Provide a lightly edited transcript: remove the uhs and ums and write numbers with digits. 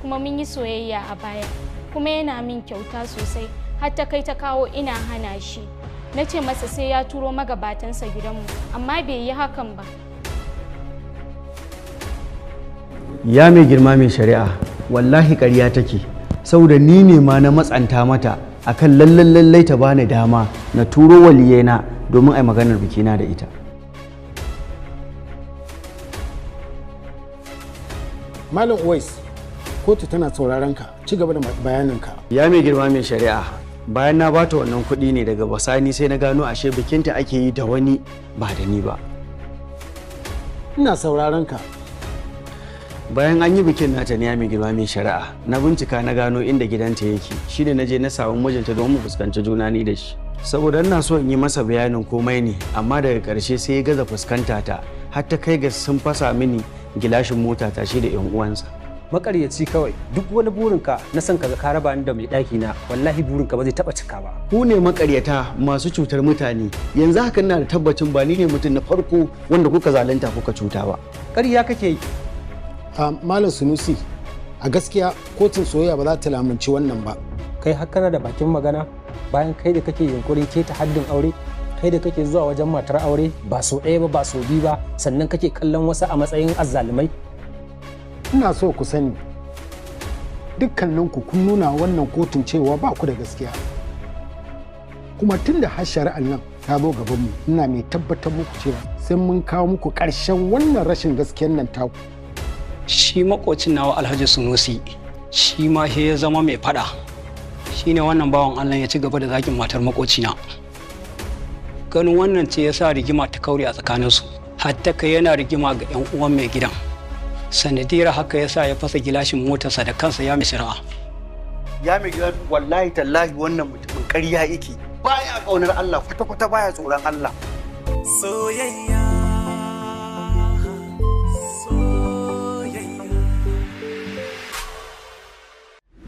Kuma mun yi soyayya a baya, kuma yana min kyauta sosai, har ta kai ta kawo ina hana shi. Na ce masa sai ya turo magabatansa gidanmu, amma bai yi hakan ba. Ya mai girma mai shari'a, wallahi ƙarya take, saboda ni ne ma na matsanta mata akan lallan lallai ta bani dama na turo waliyaina domin a yi maganar bikina da ita. Malam Uwais, kotu tana sauraron ka, ci gaba da bayaninka. Ya mai girma mai shari'a, bayan na bata wannan kuɗi ne daga basani sai na gano ashe bikinta ake yi da wani ba da ni ba. Ina sauraron ka. Bayan an yi bikin nata ne, ya mai girma mai shari'a, na bincika na gano inda gidanta yake, shine na je na samu mijinta don mu fuskanci juna ni da shi. Saboda ina so in yi masa bayanin komai ne, amma daga ƙarshe sai ya gaza fuskanta ta, har ta kai ga sun fasa mini gilashin mota ta shi da 'yan uwansa. Makaryaci kawai, duk wani burinka na son kaga ka raba ni da mai ɗaki na, wallahi burinka ba zai taɓa cika ba. Ku ne makaryata masu cutar mutane. Yanzu haka ina da tabbacin ba ni ne mutum na farko wanda kuka zalunta kuka cuta ba. Ƙarya kake yi. Malam Sunusi, a gaskiya kotun soyayya ba za ta lamunci wannan ba. Kai har kana da bakin magana bayan kai da kake yunkurin keta haddin aure, kai da kake zuwa wajen matar aure ba so ɗaya ba ba so biyu ba, sannan kake kallon wasu a matsayin azzalumai. Ina so ku sani dukkaninku kun nuna wannan kotun cewa ba ku da gaskiya, kuma tun da har shari'ar nan ta zo gabanmu, ina mai tabbatar muku cewa sai mun kawo muku ƙarshen wannan rashin gaskiyar nan taku. Shi makocin nawa Alhaji Sunusi shi ma sai ya zama mai fada, shine wannan bawan Allah ya ci gaba da zakin matar makocina. Ganin wannan ce ya sa rigima ta kaure a tsakaninsu, hatta kai yana rigima ga 'yan uwan mai gidan. Sanadiyar haka ya sa ya fasa gilashin motarsa da kansa, ya mai shari'a. Ya mai gida, wallahi tallahi wannan mutumin ƙarya yake, baya ƙaunar Allah kwata-kwata, baya tsoron Allah. Soyayya.